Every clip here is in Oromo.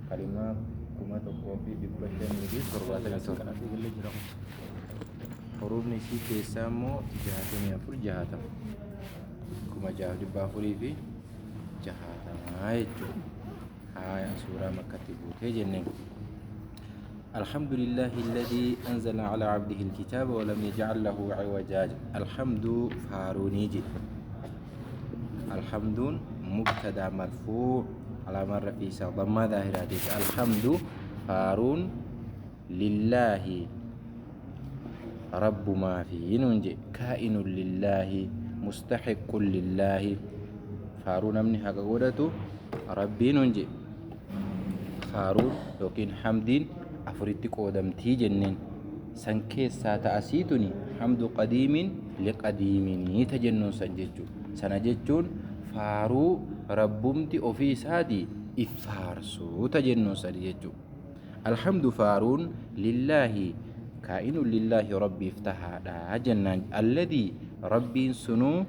Kalimaa 1577. Huruufni isii keessaa immoo 64 60. 6460 jechuudha. Haaya suuraa Makkatti buutee jenneen. الحمد لله الذي أنزل على عبده الكتاب ولم يجعل له عوجا. الحمد فاروني جد. الحمد مبتدا مرفوع على مرة في ضمة ظاهرة. الحمد فارون لله رب ما فيه ننجي كائن لله مستحق لله. فارون من حق ربي ننجي فارون يوكين حمدين afuritti qoodamtii jenneen san keessaa ta'asiituni hamdu qadiimin liqadiiminii ta jennuun san jechuu sana jechuun faaruu rabbumti ofii isaatii iffaarsuu ta jennuun san jechuu. Alhamdu faaruun lillaahi kaa'inun lillaahi rabbiif tahaadha jennaan. Alladii rabbiin sunuu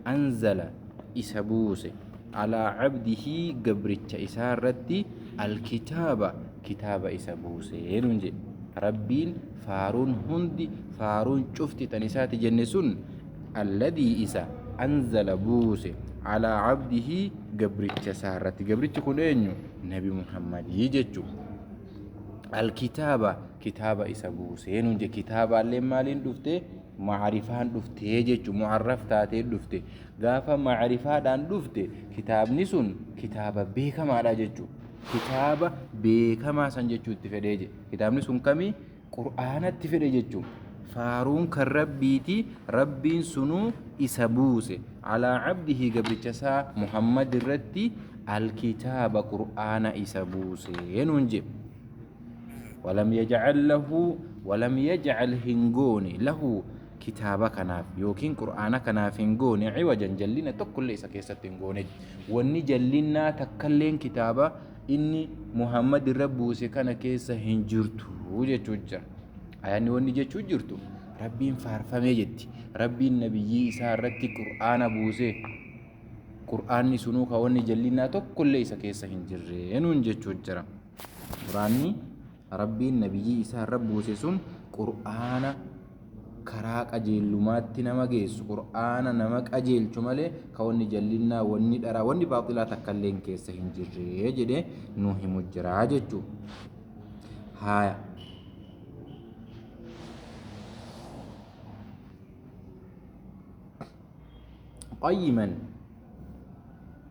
anzala isa buuse alaa cabdihi gabricha isaa irratti alkitaaba kitaaba isa buusee nuun jedhe. Rabbiin faaruun hundi faaruun cufti tan isaati jenne sun alladii isa anzala buuse alaa cabdihi gabricha isaa irratti. Gabrichi kun eenyu? Nabi Muhammadii jechuu. Alkitaaba kitaaba isa buusee nuun jedhe. Kitaabaallee maaliin dhufte? Macrifaan dhuftee jechuu. Mucarraf taatee dhufte. Gaafa macrifaadhaan dhufte kitaabni sun kitaaba beekamaadha jechuu. Kitaaba beekamaa san jechuu itti fedhee jedhe. Kitaabni sun kamii? Qur'aanatti fedhe jechuu. Faaruun kan rabbiiti, rabbiin sunuu isa buuse alaa cabdihi gabricha isaa Muhammad irratti alkitaaba qur'aana isa buuse nuun jedhe. Walam yajcal lahu walam yajcal hin goone lahu kitaaba kanaaf yookiin qur'aana kanaaf hin goone ciwajan jallina tokkollee isa keessatti hin goone. Wanni jallinnaa takkalleen kitaaba inni Muhammad irra buuse kana keessa hin jirtu jechuu jira. Ayaanni wanni jechuu jirtu rabbiin faarfamee jetti. Rabbiin nabiyyii isaa irratti qur'aana buuse. Qur'aanni sunuu ka wanni jallinnaa tokkollee isa keessa hin jirre nuun jechuu jira. Qur'aanni rabbiin nabiyyii isaa irra buuse sun qur'aana karaa qajeellumaatti nama geessu, qur'aana nama qajeelchu malee ka wanni jallinnaa, wanni dharaa, wanni baaxilaa takkallee keessa hin jirre jedhee nu himu jira jechuu. Haaya. Qayyiman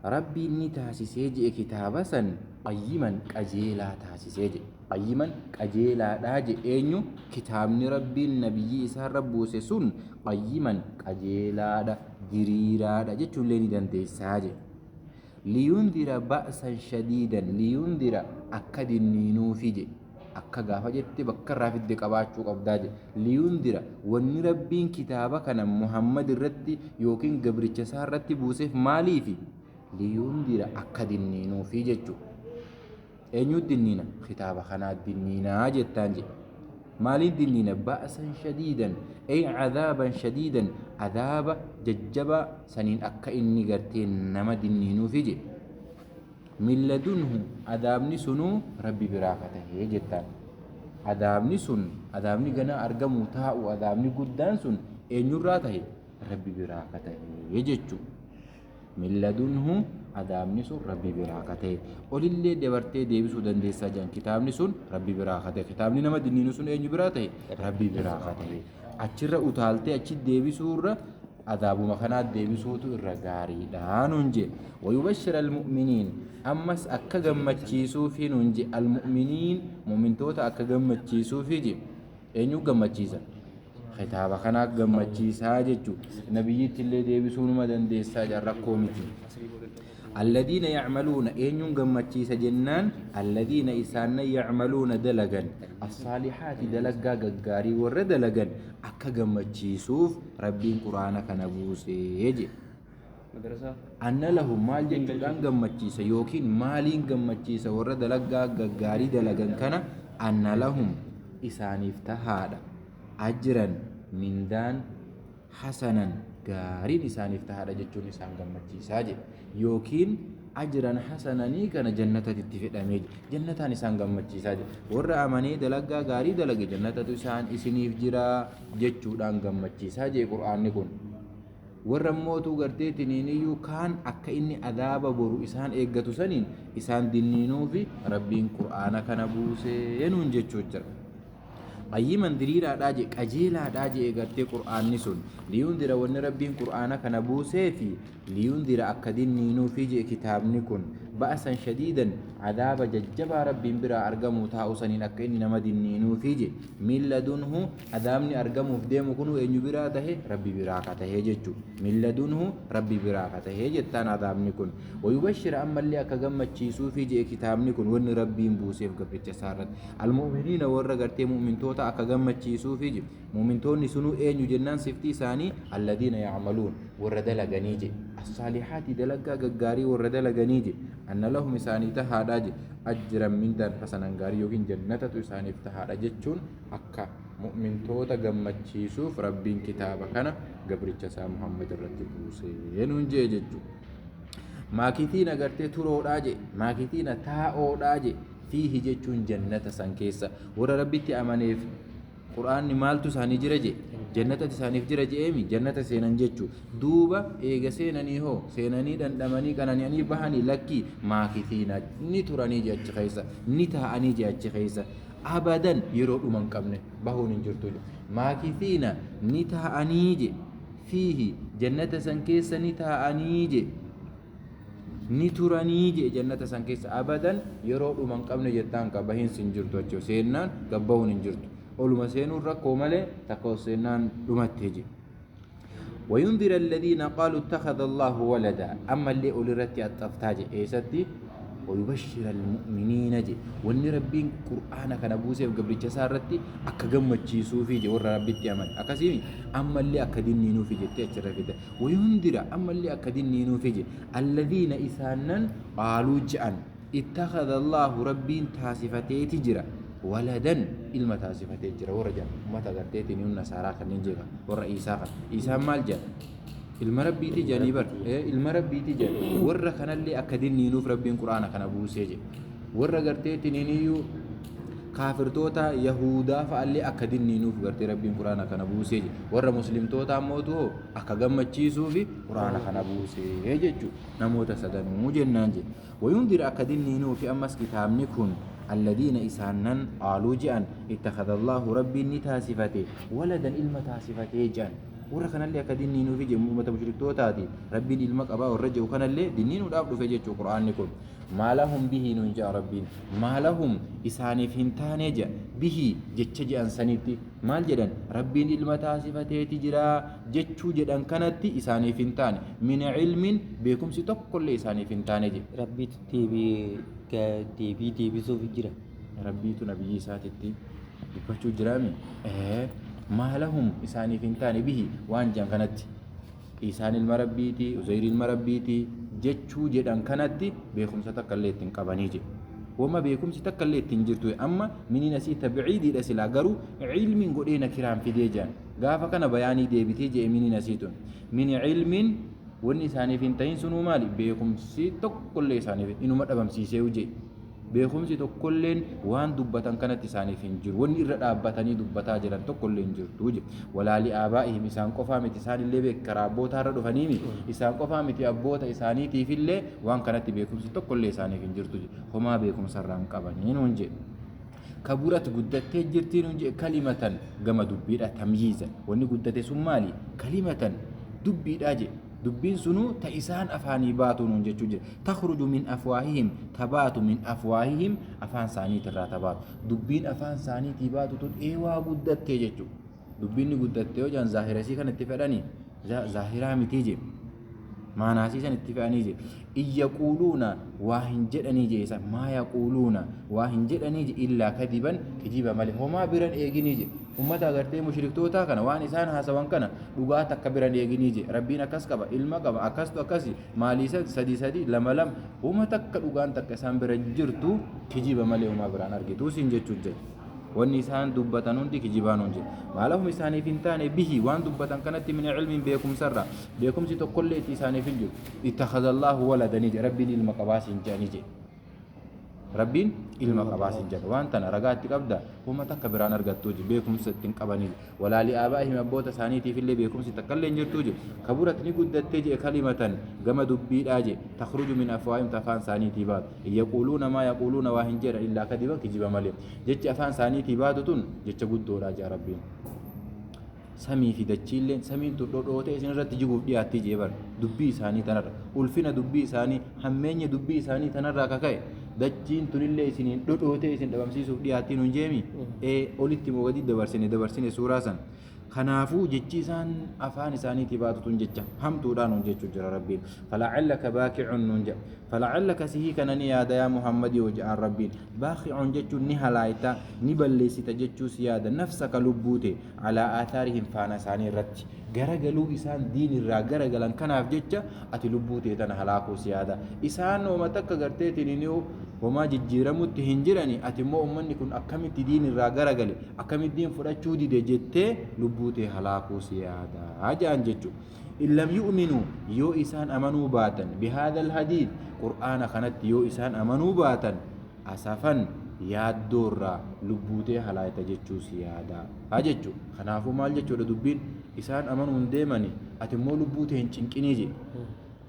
rabbiin ni taasisee je'e kitaaba san qayyiman qajeelaa taasisee je'e. Qayyiman qajeelaadhaa je'e eenyu? Kitaabni rabbiin nabiyyii isaarra buuse sun qayyiman qajeelaadha, diriiraadha jechuullee ni dandeessaa je'e. Liyundira ba'san shadiidan liyundira akka dinniinuufi jedhe. Akka gaafa jette bakka irraa fidde qabaachuu qabdaa jedhe. Liyundira wanni rabbiin kitaaba kana Muhammad irratti yookiin gabricha isaa irratti buuseef maaliifi? Liyundira akka dinniinuufi jechuudha. Eenyu dinniina? Kitaaba kanaa dinniinaa jettaan jedhe. Maaliin dinniina? Ba'san shadiidan ay cadaaban shadiidan adaaba jajjabaa saniin akka inni gartee nama dinniinuufi jedhe. Min ladunhu adaabni sunuu rabbi biraa ka tahee jettaan. Adaabni sun adaabni ganaa argamuu taa'u adaabni guddaan sun eenyurraa tahe? Rabbi biraa ka tahee jechuu. Min ladunhu adaabni sun rabbi biraa ka ta'e. Olillee dabartee deebisuu dandeessaa jedhan. Kitaabni sun rabbi biraa ka ta'e. Kitaabni nama dinniinu sun eenyu biraa ta'e? Rabbi biraa ka ta'e. Achirra utaaltee achi deebisuurra adaabuma kanaa deebisuutu irra gaariidha nuun jee. Wayubashshira almu'miniin ammas akka gammachiisuufi nuun jee. Almu'miniin mu'mintoota akka gammachiisuufi jee. Eenyu gammachiisa? Kitaaba kanaa gammachiisaa jechuu. Nabiyyitti illee deebisuu numa dandeessaa jedhan rakkoo miti. Alladiina yacmaluuna eenyuun gammachiisa jennaan alladiina isaannan yacmaluuna dalagan assaalihaati dalagaa gaggaarii warra dalagan akka gammachiisuuf rabbiin quraana kana buusee jedhe. Anna lahum maal jechuudhaan gammachiisa yookiin maaliin gammachiisa warra dalagaa gaggaarii dalagan kana? Anna lahum isaaniif tahaadha ajran mindaan hasanan gaariin isaaniif tahaadha jechuun isaan gammachiisaa jedhe. Yookiin Ajran hasananii kana jannatatti itti fedhamee jira. Jannataan isaan gammachiisaa jira. Warra amanee dalagaa gaarii dalage jannatatu isaan isiniif jira jechuudhaan gammachiisaa jee Qur'aanni kun. Warra mootuu gartee tiniiniyyuu kaan akka inni adaaba boru isaan eeggatu saniin isaan dinniinuufi Rabbiin Qur'aana kana buusee nuun jechuu jira. Qayyiman diriiraadhaa jee, qajeelaadhaa jee gartee Qur'aanni sun. Liyundira, wanni Rabbiin Qur'aana kana buuseefi, liyundira, akka dinniinuufi jee kitaabni kun. Ba'asan shadiidan, adaaba jajjabaa Rabbiin biraa argamuu taa'u saniin akka inni nama dinniinuufi jee. Min ladunhu, adaabni argamuuf deemu kunuu eenyu biraa tahe? Rabbi biraa ka tahee jechu. Min ladunhu, Rabbi biraa ka tahee jettaan adaabni kun. Wayubashira, ammallee akka gammachiisuufi jee kitaabni kun, wanni Rabbiin buuseef gabricha isaa irratti. Almu'miniina, warra gartee mu'mintoota akka gammachiisuufi je. Mu'mintoonni sunuu eenyu jennaan, sifti isaanii alladiina yacmaluun, warra dalaganii je. Assaalihaati, dalagaa gaggaarii warra dalaganii je. Anna lahum, isaanii tahaadha je. Ajran, mindaan, hasanan, gaarii yookiin jannatatu isaaniif tahaadha jechuun akka mu'mintoota gammachiisuuf Rabbiin kitaaba kana gabricha isaa Muhammad irratti buusee nuun jee jechuudha. Maakithiina gartee turoodhaa je. Maakithiina taa'oodhaa je. Fiihi jechuun jannata san keessa warra Rabbitti amaneef Qur'aanni maaltu isaanii jira je? Jannatatu isaaniif jira je'eemi, jannata seenan jechu. Duuba eega seenanii hoo, seenanii dhandhamanii qanani'anii bahanii? Lakkii, maakithiina, ni turanii je achi keessa, ni taa'anii je achi keessa, abadan, yeroo dhuma hin qabne, bahuun hin jirtu je. Maakithiina, ni taa'anii je. Fiihi, jannata san keessa ni taa'anii je, ni turanii je jannata san keessa, abadan, yeroo dhuma hin qabne jettaan. Ka bahiinsi hin jirtu, achi seennaan gabbahuun hin jirtu, oluma seenuun rakkoo malee takka ol seennaan dhumatte je. وينذر الذين قالوا اتخذ الله ولدا، أما اللي أولرتي الطفتاج إيستي. ويبشر المؤمنين جي، واني ربين قرآن كان بوسي قبل جسارتي أكا قمتشيسو في جي، ور ربي أمن أكاسيمي، أما اللي أكا دينينو في جي تأشر. وينذر، أما اللي أكا دينينو في جي، الذين إسانا قالوا جأن، اتخذ الله، ربين تاسفتي تجرا، ولدا، ilma taasifatee jira warra jedhan, ummata garteetiin yuun nasaaraa kanneen jeeqa, warra Iisaa kan Iisaan maal jedha? Ilma Rabbiiti jedhanii bar, ilma Rabbiiti jedhan. Warra kanallee akka dinniinuuf Rabbiin Quraana kana buusee jedhe. Warra garteetiin iyyuu kaafirtoota Yahudaa fa'allee akka dinniinuuf gartee Rabbiin Quraana kana buusee jedhe. Warra muslimtoota ammootu hoo akka gammachiisuufi Quraana kana buusee jechuudha. Namoota sadanuu jennaan jedhe. وينذر, akka dinniinuufi ammas kitaabni kun, الذين isaannan قالوا je'an، اتخذ الله، Rabbiin ni taasifate، ولدا، ilma taasifatee je'an. Warra kanallee akka dinniinuufi jedhu, ummata mushriktootaati. Rabbiin ilma qabaa warra jedhu kanallee dinniinuudhaaf dhufe jechuu Qur'aanni kun. ما لهم به nuun jedha Rabbiin. ما لهم, isaaniif hin taane jedha. به, jecha je'an sanitti. Maal jedhan? Rabbiin ilma taasifateeti jira jechuu jedhan kanatti isaaniif hin taane. من علم, beekumsi tokkollee isaaniif hin taane jedhe. Rabbiitu deebii deebii deebisuuf jira. Rabbiitu nabiyyi isaatitti dubbachuu jiraami. ما لهم, isaaniif hin taane, به, waan jedhan kanatti. Isaan ilma Rabbiiti, Uzayri ilma Rabbiiti jechuu jedhan kanatti beekumsa takka illee ittiin qabanii jedhe. Wama beekumsi takka illee ittiin jirtu. Amma miniin asii tabciidiidha silaa, garuu cilmiin godhee nakiraan fidee jedhan. Gaafa kana bayaanii deebitee jedhe miniin asii tun. من علم, wanni isaaniif hin ta'in sunuu maali? Beekumsi tokkollee isaaniif inuma dhabamsiisee jedhe. Beekumsi tokkolleen waan dubbatan kanatti isaaniif hin jiru. Wanni irra dhaabbatanii dubbataa jiran tokkollee hin jirtu jedhe. ولا لآبائهم, isaan qofaa miti, isaan illee beek, karaa abbootaa irra dhufaniimi. Isaan qofaa miti, abboota isaaniitiif illee waan kanatti beekumsi tokkollee isaaniif hin jirtu jedhe. Homaa beekumsa irraa hin qabanii nuun jedhe. كبرت, guddattee jirtii nuun jedhe. كلمة, gama dubbiidha tamyiiza. Wanni guddate sun maali? كلمة, dubbiidha jedhe. Dubbiin sunuu ta isaan afaanii baatu nuun jechuu jira. تخرج من أفواههم, tabaatu, من أفواههم, afaan isaaniitirraa tabaatu. Dubbiin afaan isaaniitii baatu tun eewaa guddattee jechuudha. Dubbiin ni guddattee yoo jedhan zaahirasii kan itti fedhanii zaahiraa mitii jedhe. Maanaasii san itti fe'anii jedhe. إن يقولون, waa hin jedhanii jee isaan. ما يقولون, waa hin jedhanii je, إلا كذبا, kijiba malee homaa biran eeginii je. Ummata agartee mushriktootaa kana waan isaan haasawan kana dhugaa takka biran eeginii je. Rabbiin akkas qaba, ilma qaba, akkastu akkasi, maalii sadi sadi, lama lama, homa takka dhugaan takka isaan bira jirtu, kijiba malee homaa biraan argitu siin jechuu jira. Wanni isaan dubbatan hundi kijibaa nuun jedhe. Maa lahum isaaniif hin taane bihi waan dubbatan kanatti min cilmin beekumsarraa. Beekumsi tokkollee itti isaaniif hin jiru. Ittakhadallahu waladanii jedhe Rabbiin ilma qabaa siin jedhanii jedhe. Rabbiin ilma qabaa siin jedha. Waan tana ragaa itti qabda homa takka biraan argattuu jedhe beekumsa ittiin qabanii. Walaa li'aabaa'ihim abboota isaaniitiif illee beekumsi takka illee hin jirtuu jedhe. Kaburat ni guddattee jedhe kalimatan gama dubbiidhaa jedhe takhruju min afwaahim ta afaan isaaniitii baatu. In yaquuluuna maa yaquuluuna waa hin jedhan illaa kadiban kijiba malee. Jechi afaan isaaniitii baatu tun jecha guddoodha jedha Rabbiin. Samii fi dachiilleen samiin tun dhodhootee isin irratti jiguuf dhiyaatti jee bar dubbii isaanii tanarra ulfina dubbii isaanii hammeenya dubbii isaanii tanarraa kaka'e dachiin tunillee isiniin dhodhootee isin dhabamsiisuuf dhiyaattii nun jeemi ee olitti moo gadi dabarsine dabarsine suuraa san Kanaafuu jechi isaan afaan isaaniitii baatu tun jecha hamtuudhaa nuun jechuu jira Rabbiin. Fala'allaka baaki'un nuun jedha. Fala'allaka sihii kana ni yaada yaa Muhammadii hoo jedhaan Rabbiin. Baaki'un jechuun ni halaayta, ni balleessita jechuu si yaada. Nafsaka lubbuu tee alaa aathaarihim faana isaanii irratti. Garagaluu isaan diin irraa garagalan kanaaf jecha ati lubbuu tee tana halaakuu si yaada. Isaan homa takka garteetiin homaa jijjiiramutti hin jirani ati immoo ummanni kun akkamitti diin irraa garagale Akkamitti diin fudhachuu dide jettee lubbuu tee halaakuu si yaada ja'an jechu. In lam yu'minuu yoo isaan amanuu baatan bihaadha alhadiith qur'aana kanatti yoo isaan amanuu baatan asafan yaaddoorraa lubbuu tee halaayta jechuu si yaada jechu. Kanaafuu maal jechuudha dubbiin isaan amanuun deemani ati immoo lubbuu tee hin cinqinii jedhe.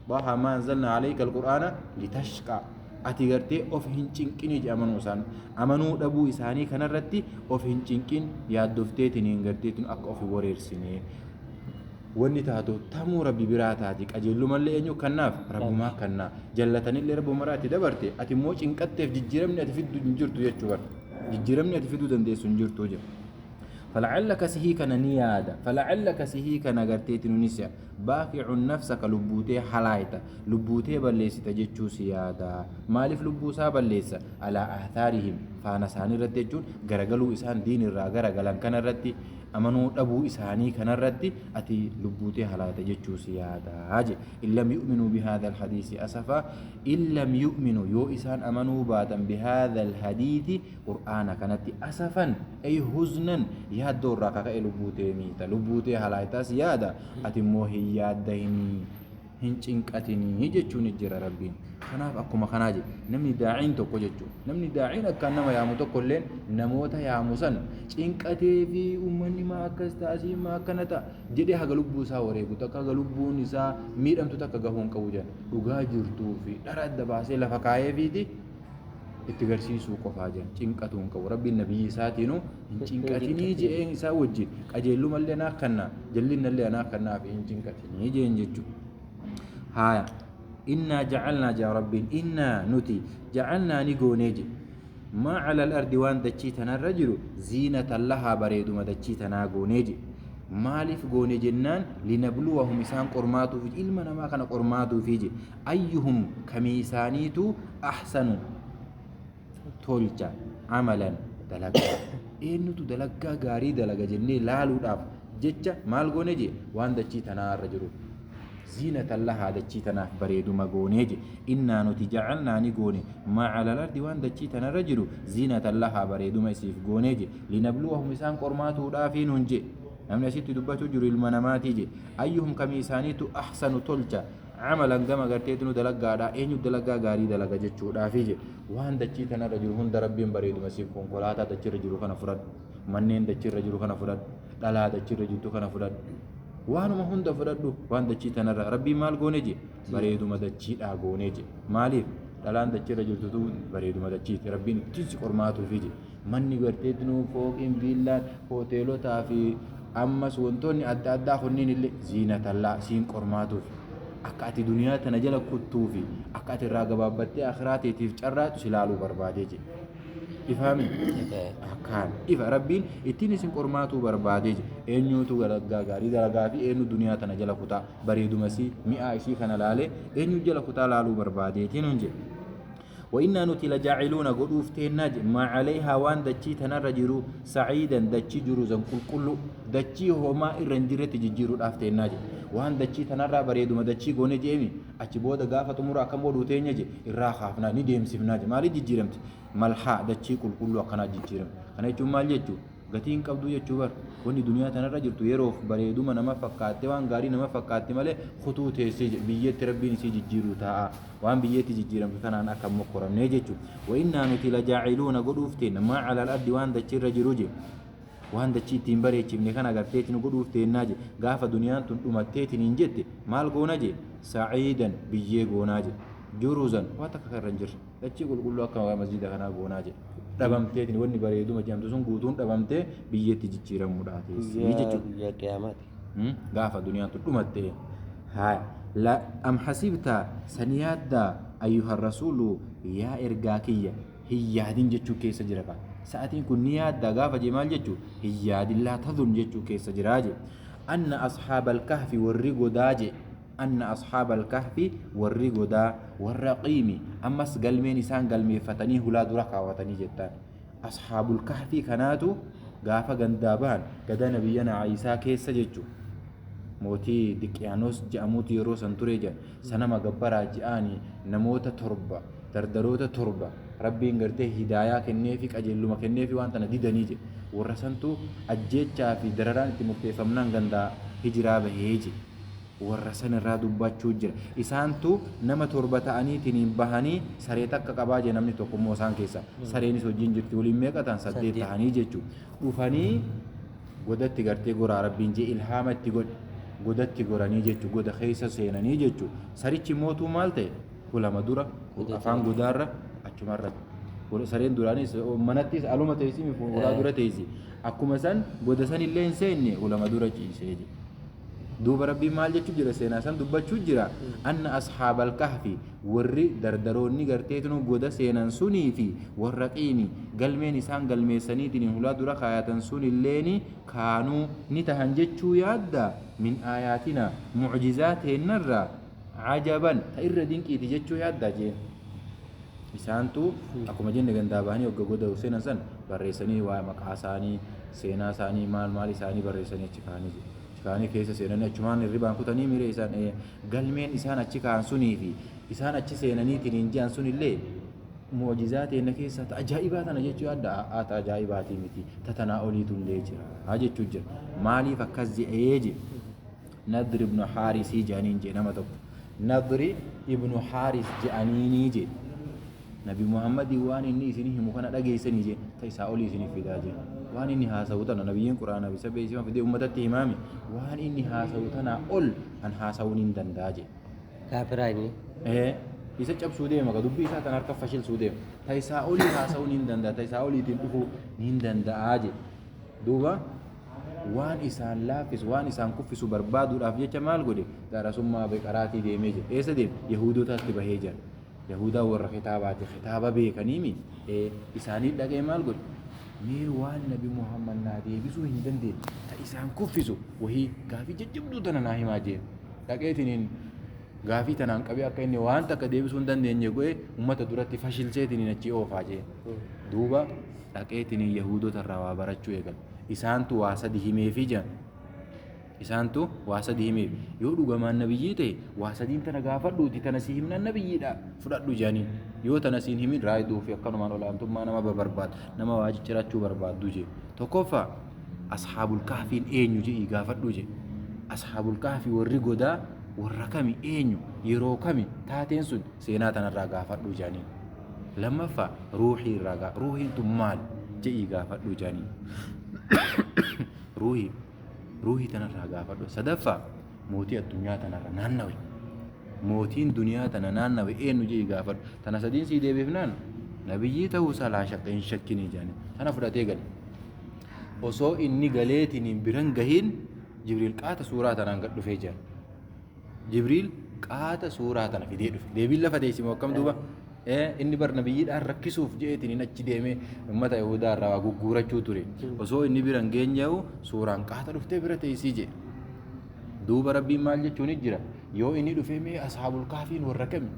Xaahaa maa anzalnaa aleyka alqur'aana litashqaa ati gartee of hin cinqinii jedhe amanuu isaan amanuu dhabuu isaanii kanarratti of hin cinqin yaaddofteetiniin garteetin akka of hin wareersinee wanni taatu tamuu rabbi biraa taati qajeellumallee eenyu kannaaf rabbumaa kannaa jallatanillee rabbumaraa itti dabarte ati immoo cinqatteef jijjiiramni ati fiddu hin jirtu jechuu bara jijjiiramni ati fiduu dandeessu hin jirtu jedha Fala'allaka sihii kana ni yaada. Fala'allaka sihii kana garteetinu ni se'a. Baaki'un nafsaka lubbuu tee halaayta, lubbuu tee balleessita jechuu si yaada. Maaliif lubbuu isaa balleessa? Alaa aathaarihim faana isaanii irratti jechuun garagaluu isaan diin irraa garagalan kana irratti amanuu dhabuu isaanii kana irratti ati lubbuu tee halaayta jechuu si yaada jedhe. In lam yu'minuu bihaadha alhadiisi asafaa in lam yu'minuu yoo isaan amanuu baatan bihaadha alhadiisi Qur'aana kanatti asafan ay huznan yaaddoo irraa ka ka'e lubbuu tee miita lubbuu tee halaaytaas yaada ati immoo hin yaaddahinii hin cinqatinii jechuun jira Rabbiin kanaaf akkuma kanaa jedhe namni daa'iin tokko jechuu namni daa'iin akkaan nama yaamu tokko illeen namoota yaamu san cinqatee fi uummanni maa akkas ta'a asiin maa akkana ta'a jedhee haga lubbuu isaa wareegu takka haga lubbuun isaa miidhamtu takka gahuu hin qabu jedhan dhugaa jirtuu fi dhara adda baasee lafa kaa'ee fiiti itti garsiisuu qofaa jedhan cinqatuu hin qabu rabbiin nabiyyi isaatiinuu hin cinqatinii je'een isaa wajjin qajeellumallee anaa kanna jallinnallee anaa kannaaf hin cinqatinii jeen jechu haaya innaa jacalnaa jaa rabbiin innaa nuti jacalnaa ni goonee je maa cala al-ardi waan dachii tanarra jiru ziinatan lahaa bareeduma dachii tanaa goonee je maaliif goone jennaan linabluwahum isaan qormaatuuf ilma namaa kana qormaatuufi je Ayyuhum kamii isaaniitu ahsanu tolcha amalan dalagaa eenyutu dalaggaa gaarii dalaga jennee laaluudhaaf jecha maal goone jee waan dachii tanaa irra jiru ziinatan lahaa dachii tanaaf bareeduma goonee je innaa nuti jacalnaa ni goone maa calal ardi waan dachii tanarra jiru ziinatan lahaa bareeduma isiif goonee je linabluwahum isaan qormaatuudhaafii nuun je namni asitti dubbachuu jiru ilma namaatii je ayyuhum kamii isaaniitu ahsanu tolcha Amalan gama garteetinu dalaggaadha eenyu dalagaa gaarii dalaga jechuudhaafi jedhe waan dachii tanarra jiru hunda rabbiin bareeduma siif konkolaataa dachirra jiru kana fudhadhu manneen dachirra jiru kana fudhadhu dhalaa dachirra jirtu kana fudhadhu waanuma hunda fudhadhu waan dachii tanarra rabbiin maal goone je bareeduma dachiidhaa goonee je maaliif dhalaan dachirra jirtu tun bareeduma dachiiti rabbiin ittiin si qormaatuufi je manni garteetinu fooqiin viillaan hoteelotaa fi Ammas wantoonni adda addaa kunniin illee ziinatallaa siin qormaatuuf akka ati duniyaa tana jala kuttuu fi akka ati irraa gabaabbattee akhiraa teetiif carraaqxu si laaluu barbaadee jedhe. Ifaami? Akkaan ifa Rabbiin ittiin isin qormaatuu barbaadee jedhe. Eenyuutu dalagaa gaarii dalagaa fi eenyu duniyaa tana jala kutaa bareeduma isii mi'aa isii kana laalee eenyu jala kutaa laaluu barbaadeetiin hin jedhe. Wa'innaa nuti lajaaciluuna godhuuf teennaa je maa calayhaa waan dachii tanarra jiru saciidan dachii juruzan qulqullu dachii homaa irra hin jirretti jijjiiruudhaaf teennaa je waan dachii tanarraa bareeduma dachii goone je'emi achi booda gaafa xumura akkam godhuu teenya je irraa kaafnaa ni deemsifnaa je maaliif jijjiiramti malhaa dachii qulqulluu akkanaa jijjiiramti kana jechuun maal jechuu Gatii hin qabduu jechuu bar. Wanni duniyaa tanarra jirtu yeroof bareeduma nama fakkaatte waan gaarii nama fakkaatti malee kutuu teessee biyyeetti Rabbiin isii jijjiiruu taa'a. Waan biyyeetti jijjiiramtu tanaan akka hin mokkoramnee jechu. Wa innaa nuti lajaaciluuna godhuuf teenna maa calal ardi waan dachiirra jiru je. Waan dachii ittiin bareechifne kana garteetti nu godhuuf teennaa je. Gaafa duniyaan tun dhumatteetiin hin jette maal goona je? Sa'iidan biyyee goonaa je. Juruzan waa takka kan irra hin jirre. Dachii qulqulluu akka masjida kanaa goonaa jedhe. Dhabamteetiin wanni bareeduma jedhamtu sun guutuun dhabamtee biyyeetti jijjiiramuudhaa teessi Guyyaa jechuudha. guyyaa qiyaamaati. Gaafa duniyaan tun dhumatte. Haa la am hasibta san yaaddaa ayyuha rasuulu yaa ergaa kiyya hin yaadin jechuu keessa jira kaa. Sa'atiin kun ni yaaddaa gaafa jee maal jechuu hin yaadin laa tadhun jechuu keessa jiraa jee. Anna ashaabal kahfi warri godaa jee. Anna ashaabal kahfi warri godaa, warraqiimi, ammas galmeen isaan galmeeffatanii hulaa dura kaawatanii jettaan. Ashaabul kahfii kanaatu gaafa gandaa bahan gadaa nabiyyanaa Iisaa keessa jechu. Mootii Diqiyaanos je'amuutu yeroo san ture jedhan. Sanama gabbaraa je'aani namoota torba, dardaroota torba Rabbiin gartee hidaayaa kenneefi qajeelluma kenneefi waan tana didanii jedhe. Warra santu ajjeechaa fi dararaan itti murteeffamnaan gandaa hijiraa bahee jedhe. Warra san irraa dubbachuu jira. Isaantu nama torba ta'aniitiniin bahanii saree takka qabaa jee namni tokko immoo isaan keessa. Sareenis wajjin jirti waliin meeqa ta'an saddeet Saddeet. ta'anii jechuu. Dhufanii godatti gartee goraa Rabbiin jee ilhaama itti godhe. Godatti goranii jechuu goda keessa seenanii jechuu. Sarichi mootuu maal ta'e hulama dura afaan godaarra achumarra. Sareen duraanis manattis aluma teessi hulaa dura teessi. Akkuma san goda san illee hin seenne hulama dura ciisee jedhe. Duuba Rabbiin maal jechuu jira seenaa san dubbachuu jira anna ashaabal kahfi warri dardaroonni garteetinu goda seenan sunii fi warra qiimi galmeen isaan galmeessaniitiin hulaa dura kaayatan sunilleeni kaanuu ni tahan jechuu yaadda min aayaatina mu'jizaa teennarraa cajaban ta irra dinqiiti jechuu yaadda jeen. Isaantu akkuma jenne gandaa bahanii hogga goda seenan san barreessanii waa maqaa isaanii seenaa isaanii maal maal isaanii barreessanii achi kaa'anii jiru. Achi kaa'anii keessa seenanii achumaan hirribaan kutanii miree isaan galmeen isaan achi kaa'an sunii fi isaan achi seenaniitiin hin je'an sunillee mu'jizaa teenna keessaa ta ajaa'ibaa tana jechuu yaadda a'aa ta ajaa'ibaatii miti ta tanaa oliitu illee jira jechuu jira. Maaliif akkas je'ee je Nadr ibnu Haarisii je'aniin je nama tokko. Nadri ibnu Haaris je'aniinii je. Nabi Muhammadii waan inni isinii himu kana dhageessanii je ta isaa olii isiniif fidaa je. Waan inni haasawu tana nabiyyiin quraana bisa beeksifama fidee ummatatti himaami. Waan inni haasawu tanaa ol an haasawuun hin danda'a je. Kaafiraa inni. Ee, isa cabsuu deema ka dubbii isaa tan harka fashilsuu deema. Ta isaa olii haasawuun hin danda'a ta isaa oliitiin dhufuu hin danda'a je. Duuba waan isaan laaffisu, waan isaan kuffisu barbaaduudhaaf jecha maal godhe? Darasummaa Beqaraatii deemee jira. Eessa deeme? Yahuudotaatti bahee jira. Yahuudaan warra kitaabaati. Kitaaba beekaniimi. Ee, isaanii dhaqee maal godhe? Mee waan Nabi Muhammad naa deebisuu hin dandeenye, ta isaan kuffisu wahii gaafii jajjabduu tana naa himaa jeen. Dhaqeetiniin gaafii tanaan qabee akka inni waan takka deebisuu hin dandeenye godhe ummata duratti fashilseetiniin achii oofaa jeen. Duuba dhaqeetiniin Yahuudota irraa waa barachuu eegale. Isaantu waa sadi himeefii jedhan. Isaantu waa sadi himeef. Yoo dhugamaan nabiyyii ta'e waa sadiin tana gaafadhuuti tana sii himnaan nabiyyiidha fudhadhu jedhaniin. Yoo tana siin himin raayiduu fi akkanumaan olaantummaa nama barbaadu nama waa ciccirachuu barbaaddu jee. Tokkoffaa ashaabul kahfiin eenyu jedhii gaafadhu jee. Ashaabul kahfi warri godaa warra kami eenyu yeroo kami taateen sun seenaa tanarraa gaafadhu jedhaniin. Lammaffaa ruuhii irraa gaa ruuhiin tun maal je'ii gaafadhu jedhaniin. Ruuhii ruuhii tanarraa gaafadhu. Sadaffaa mootii addunyaa tanarra naannawe. Mootiin duniyaa tana naannawe eenyu je'ii gaafadhu. Tana sadiin sii deebifnaan nabiyyii ta'uu isaa laa shakka hin shakkinii jedhaniin. Tana fudhatee gale. Osoo inni galeetiin biran gahiin Jibriil qaata suuraa tanaan gad dhufee jira. Jibriil qaata suuraa tana fidee dhufe. Deebiin lafa teessi moo akkam duuba? Inni bar nabiyyiidhaan rakkisuuf je'eetiin inni achi deemee uummata Yahudaa irraa waa gugguurachuu ture. Osoo inni bira hin geenye'u suuraan qaata dhuftee bira teessii je'e. Duuba Rabbiin maal jechuun jira? Yoo inni dhufee mee ashaabul kaafiin warra kami?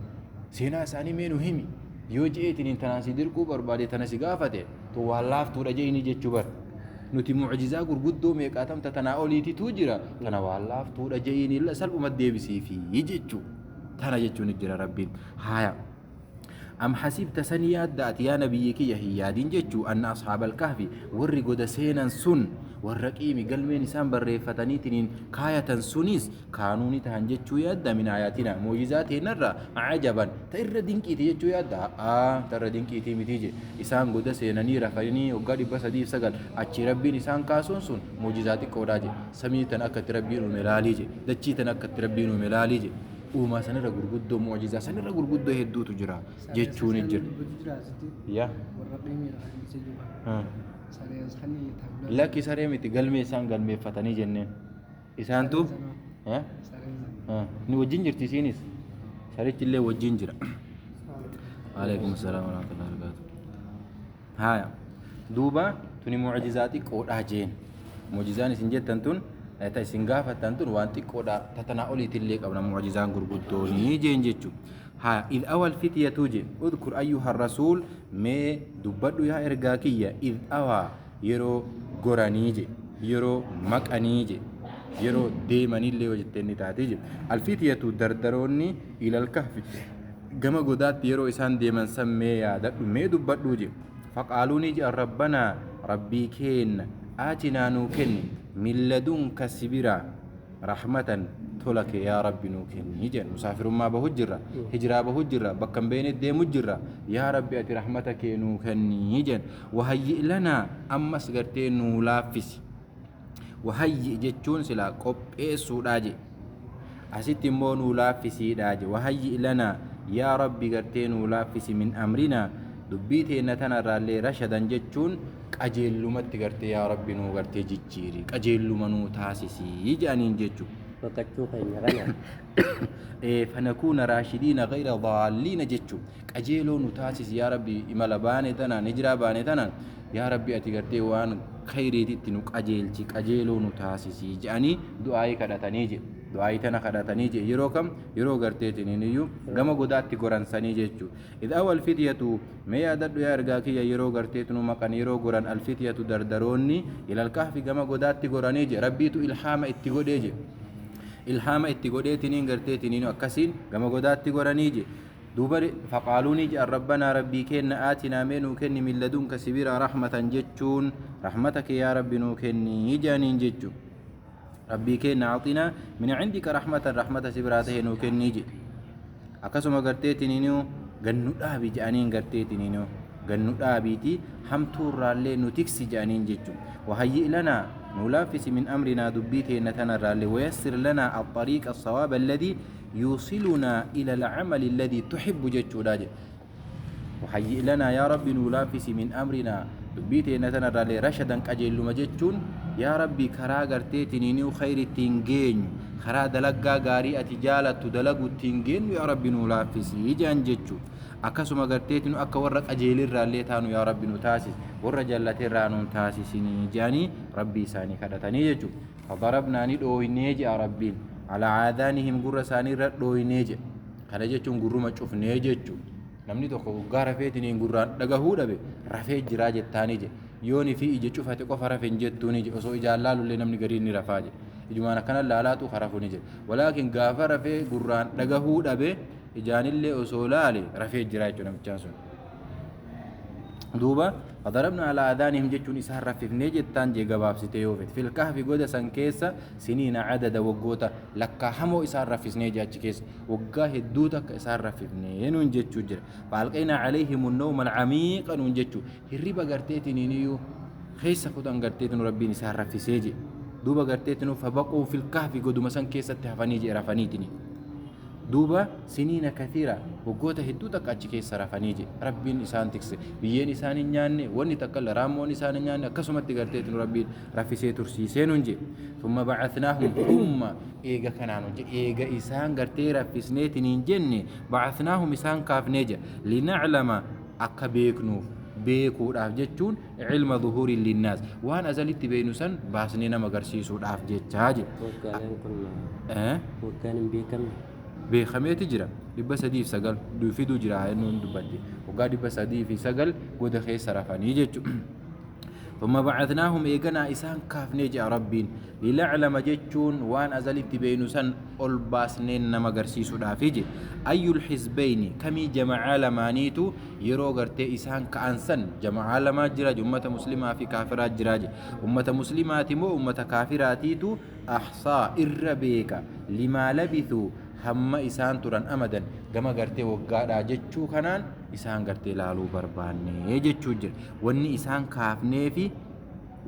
Seenaa isaanii mee nu himi? Yoo je'eetiniin tanaan si dirquu barbaade tana si gaafate tun waan laaftuudha je'ini jechuu bar. Nuti mu'jizaa gurguddoo meeqaatam ta tanaa oliititu jira tana waan laaftuudha je'iini salphumatti deebisiifi jechuu. Tana jechuun jira Rabbiin. Haaya. Am hasibta san yaadda ati yaa nabiyyi kiyya hin yaadin jechuu anna ashaabal kahfi warri goda seenan sun warra qiimi galmeen isaan barreeffataniitiniin kaayatan sunis kaanuu ni tahan jechuu yaadda min aayaatina mu'jizaa teennarraa ajaban ta irra dinqiiti jechuu yaadda a'aa ta irra dinqiitii mitii je isaan goda seenanii rafanii waggaa 309 achii rabbiin isaan kaasuun sun mu'jizaa xiqqoodhaa je samii tan akka itti rabbiin uume laalii je dachii tan akka itti rabbiin uume laalii je uumaa sanirra gurguddoo mu'jizaa sanirra gurguddoo hedduutu jira jechuun jira. Yaa. Lakki saree miti galmee isaan galmeeffatanii jenneen. Isaantu ni wajjin jirti isiinis sarichi illee wajjin jira. Alaikum salaam wa rahmatullahi wa barakatuh. Haya. Duuba tuni mu'jizaa xiqqoodhaa jeen. Mu'jizaan isin jettan tun ta isin gaafattan tun waan xiqqoodha ta tanaa oliitillee qabna mu'jizaan gurguddoonii jeen jechuudha. Haya. Idh awal fityatu je udkur ayyuha rasuul mee dubbadhu yaa ergaa kiyya idh awaa yeroo goranii je yeroo maqanii je yeroo deemanillee yoo jettee ni taate je. Alfityatu dardaroonni ilal kahfi gama godaatti yeroo isaan deeman san mee yaadadhu mee dubbadhuu je. Faqaaluu ni je'an rabbanaa rabbii keenna aatinaa nuu kenni min ladunka si biraa rahmatan tola kee yaa rabbi nuu kenni jedhan. Musaafirummaa bahu jirra, hijiraa bahu jirra, bakka hin beekne deemu jirra, yaa rabbi ati rahmata kee nuu kenni jedhan. Wahayyi lanaa ammas gartee nuu laaffisi. Wahayyi jechuun silaa qopheessuudhaa jedhe. Asitti immoo nuu laaffisiidhaa jedhe. Wahayyi lanaa yaa rabbi gartee nuu laaffisi min amrinaa dubbii teenna tanarraallee rashadan jechuun qajeellumatti gartee yaa rabbi nuu gartee jijjiiri qajeelluma nuu taasisii jedhaniin jechuudha. Baqachuu keenya kana. Fanakuuna raashidiina gayra daalliina jechuudha. Qajeeloo nu taasisi yaa rabbi imala baane tanaan hijiraa baane tanaan yaa rabbi ati gartee waan khayriititti nu qajeelchi qajeeloo nu taasisi jedhanii du'aayii kadhatanii jedhu. Du'aayii tana kadhatanii jedhu yeroo kam yeroo garteetiniin iyyuu gama godaatti goransanii jechuudha. Idh awa alfityatu mee yaadadhu yaa ergaa kiyya yeroo garteetinu maqan yeroo goran alfityatu dardaroonni ilal kahfi gama godaatti goranii jedhe rabbiitu ilhaama itti godhee jedhe. Ilhaama itti godheetiniin garteetiniin akkasiin gama godaatti goranii jedhe. Duuba faqaaluu ni jedhan rabbanaa rabbii keenna aatinaa mee nuu kenni min ladunka si biraa rahmatan jechuun rahmata kee yaa rabbi nuu kenni jedhaniin jechuudha. Rabbii keenna aatinaa min cindika rahmatan rahmata si biraa tahe nuu kennii jedhe. Akkasuma garteetiniinuu gannu dhaabi jedhaniin garteetiniinuu gannu dhaabiiti hamtuurraallee nu tiksi jedhaniin jechuudha. Wahayyi lanaa nuu laaffisi min amrinaa dubbii teenna tanarraallee wayassir lanaa axxariiqa assawaaba alladii yuusilunaa ila alcamali alladii tuxibbu jechuudha jedhe. Wahayyi lanaa yaa rabbi nuu laaffisi min amrinaa dubbii teenna tanarraallee rashadan qajeelluma jechuun yaa rabbi karaa garteetiniinuu khayri ittiin geenyu karaa dalaggaa gaarii ati jaalattu dalagu ittiin geenyu yaa rabbi nuu laaffisi jedhan jechuudha. Akkasuma garteetinu akka warra qajeelirraallee taanu yaa rabbi nu taasisi warra jallateerraa nuun taasisinii jedhanii rabbii isaanii kadhatanii jechuudha. Fadarabnaa ni dhooynee jedha rabbiin alaa aadaanihim gurra isaanii irra dhooynee jedha. Kana jechuun gurruma cufnee jechuudha. Namni tokko waggaa rafeetiniin gurraan dhagahuu dhabe rafee jiraa jettaanii jedhe. Yooni fi ija cufate qofa rafe hin jettuuni jedhe. Osoo ijaan laalullee namni gariin ni rafaa jedhe. Ijumaan akkana laalaatu harafu ni jedhe. Walaakin gaafa rafee gurraan dhagahuu dhabe ijaanillee osoo laale rafee jiraa jechuudha namichaan sun. Duuba fadarabna alaa aadaanihim jechuun isaan raffifnee jettaan jee gabaabsitee yoo fete. Fil kahfi goda san keessa siniina adada waggoota lakkaahamoo isaan raffisnee jee achi keessa waggaa hedduu takka isaan raffifnee nuun jechuu jira. Faalqaynaa alayhim nawma alcamiiqa nuun jechuu hirriba garteetiniin iyyuu keessa kutan garteetinu rabbiin isaan raffisee jee. Duuba garteetinu fabaquu fil kahfi goduma san keessatti hafanii jee rafaniitini. Duuba siniina kathiira waggoota hedduu takka achi keessa rafanii je rabbiin isaan tikse biyyeen isaan hin nyaanne wanni takka illee raammoon isaan hin nyaanne akkasumatti garteetinu rabbiin raffisee tursiisee nuun je. Thumma ba'athnaahum thumma eega kanaan je eega isaan gartee raffisneetiniin jenne ba'athnaahum isaan kaafnee je linaclama akka beeknuuf beekuudhaaf jechuun ilma zuhuuri linnaas waan azalitti beeknu san baasnee nama agarsiisuudhaaf jechaa je. Waggaaleen kun waggaan hin beekamne. Beekameeti jira. 309 fiduu jira jennuun dubbatti. Waggaa 309 goda keessa rafanii jechuudha. ثم بعثناهم إيغنا إسان كافني جاء ربين لنعلم جتشون وان أزلت بين سن أول باسنين نما غرسيسو دافيجي أي الحزبين كمي جماعة لمانيتو يرو غرتي إسان كأنسن جماعة لما جراج أمة مسلمة في كافرات جراج أمة مسلمات مو أمة كافراتيتو أحصى إربيك لما لبثوا hamma isaan turan amadan gama gartee waggaadhaa jechuu kanaan isaan gartee laaluu barbaanne jechuu jira. Wanni isaan kaafnee fi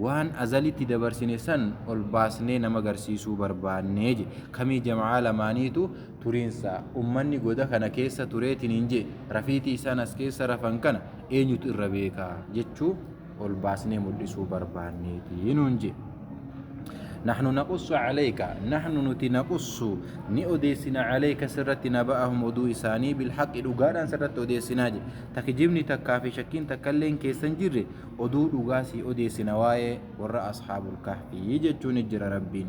waan azalitti dabarsine san ol baasnee nama garsiisuu barbaannee je. Kamii jama'aa lamaaniitu turiinsa ummanni goda kana keessa tureetiin hin je rafiitii isaan as keessa rafan kana eenyutu irra beekaa jechuu ol baasnee mul'isuu barbaanneeti nuun je. نحن نقص عليك نحن نتي نقص ني أوديسنا عليك سرت نبأهم ودو إساني بالحق دوغادان سرت أوديسنا جي تكجبني تكافي شكين تكلين كيسن جري أدو دوغاسي أوديسنا واي ور أصحاب الكهف يجتون جر ربين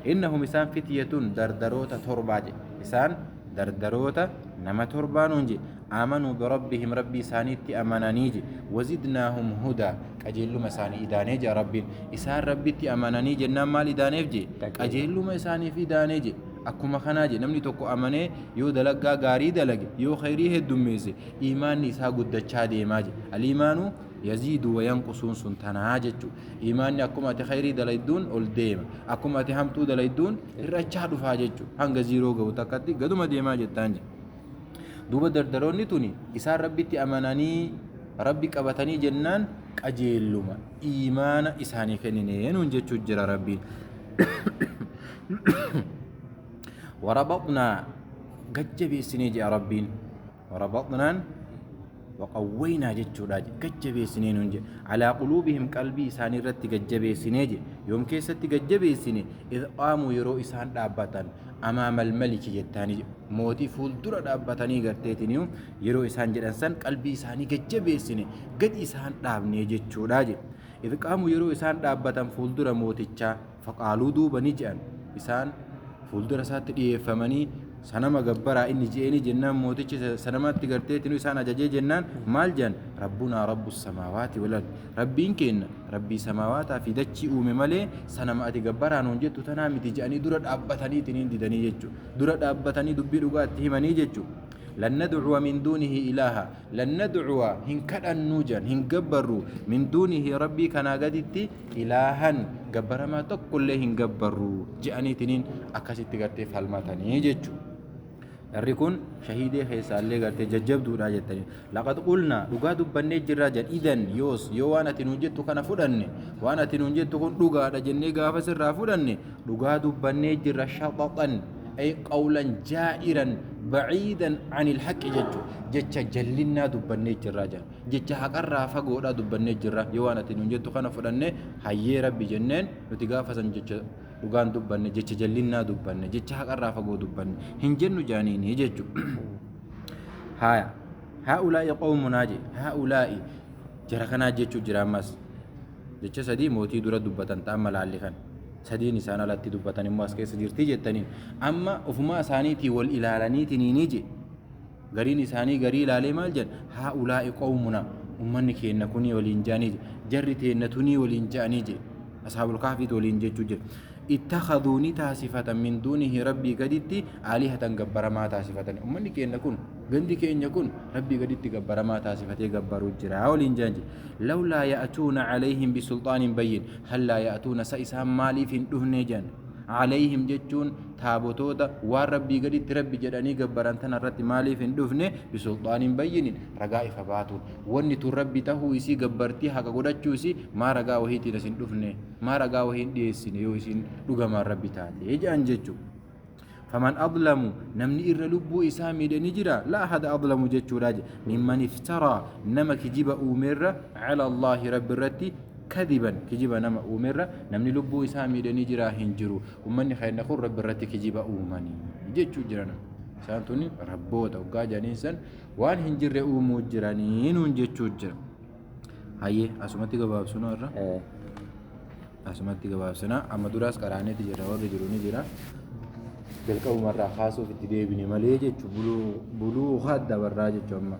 إنهم إسان فتية دردروتا ترباج إسان دردروتا نما تربانون جي آمنوا بربهم ربي سانيتي أمانانيجي وزدناهم هدى قجيلو مساني إدانيجي ربين إسان ربي أمانانيجي نمال إدانيفجي قجيلو مساني في إدانيجي akkuma kanaa je namni tokko amanee yoo dalagaa gaarii dalage yoo khayrii heddummeesse iimaanni isaa guddachaa deemaa je aliimaanu yaziidu wa yanqusuun sun tanaa jechuu iimaanni akkuma ati khayrii dalayduun ol deema akkuma ati hamtuu dalayduun hir'achaa dhufaa jechuu hanga ziiroo ga'u takkatti gaduma deemaa jettaan je duuba dardaroonni tuni isaan rabbitti amananii rabbi qabatanii jennaan qajeelluma iimaana isaanii kenninee nuun jechuu jira rabbiin وربطنا قجبيسني جاء ربين وربطنا وقوينا جتشودا قجبيسني نونج على قلوبهم قلبي إساني رت قجبيسني جي يوم كيست قجبيسني إذ قاموا يرو إسان دابتان أمام الملك جتاني موتي فول درا دابتاني قرتيتنيو يرو إسان جدنسان قلبي إساني قجبيسني قد إسان دابني جتشودا جي إذ قاموا يرو إسان دابتان فول درا موتيتشا فقالوا دوبا نجان إسان fuuldura isaatti dhiyeeffamanii sanama gabbaraa inni je'eni jennaan mootichi sanamatti garteetinu isaan ajajee jennaan maal jedhan rabbunaa rabbu samaawaati wal ardi rabbiin kenna rabbii samaawaataa fi dachii uume malee sanama ati gabbaraa nuun jettu tanaa miti je'anii dura dhaabbataniitiin didanii jechuudha dura dhaabbatanii dubbii dhugaatti himanii jechuudha. لن ندعو من دونه إلها لن ندعو هن نوجا هن جبروا من دونه ربي كان قدتي إلها جبر ما تقول له هن جبروا جاني تنين أكاسي تقرتي فالماتني جتشو الركون شهيد خيسال لي قرتي ججب دورا جتني لقد قلنا لقد بني جراجا إذن يوس يوانا تنوجت كان فدني وانا تنوجت كن لقد جني غافس الرافدني لقد بني جرا شططا أي قولا جائرا بعيدا عن الحق جتشو جتشا جلنا دبني جراجا جتشا حقرا فقودا دبني جرا يوانا تنوجت كان فدني حي ربي جنن نتغافسن جتشا dhugaan dubbanne jecha jallinnaa dubbanne jecha haqarraa fagoo dubbanne hin jennu jaaniini jechu haya haa'ulaa'i qawmunaa je haa'ulaa'i jara kanaa jechuu jira ammas jecha sadii mootii dura dubbatan ta'an malaalli kan sadiin isaan alatti dubbatan immoo as keessa jirtii jettaniin amma ofumaa isaaniitii wal ilaalaniitiniini je gariin isaanii garii ilaalee maal jedhan haa'ulaa'i qawmunaa ummanni keenna kunii waliin jaanii je jarri teenna tunii waliin jaanii je ashaabul kahfiit waliin jechuu jira اتخذوا نتاسفة من دونه ربي قدتي آلهة جبر ما تاسفة أمني كأن كن غندي كأن يكون ربي قدتي جبر ما تاسفة جبر الجرا والإنجانج لولا يأتون عليهم بسلطان بين هل لا يأتون سيسام مالي في دهنجان عليهم جتون تابوتوتا والربي قدت ربي جداني جبران تنرت مالي في دهنه بسلطان بين رجاء فباتون وني تربي تهو يسي جبرتي حق قدتشوسي ما رجاء وهي تنسين دهنه ما رجاء وهي ديسين يوسين لغة ما ربي تاتي يجان جتشو فمن أظلم نمني إر لبو إسامي دنجرا لا أحد أظلم جتشو راج ممن افترى نمك جيب أمر على الله رب الرتي كذبا كجيب نما أمر نمني لبو إسامي دنجرا هنجرو ومن خير نقول رب الرتي كجيب أومني جتشو جرانا سانتوني ربوتا وقاجا نيسان وان هنجر أومو جرانين ونجتشو جرا هاي أسمتي قباب سنو الرا asumatti gabaabsina amma duraas qaraaneeti jira warri jiru ni jira. Jalqabumarraa kaasuuf itti deebine malee jechu buluugha dabarraa jechu amma.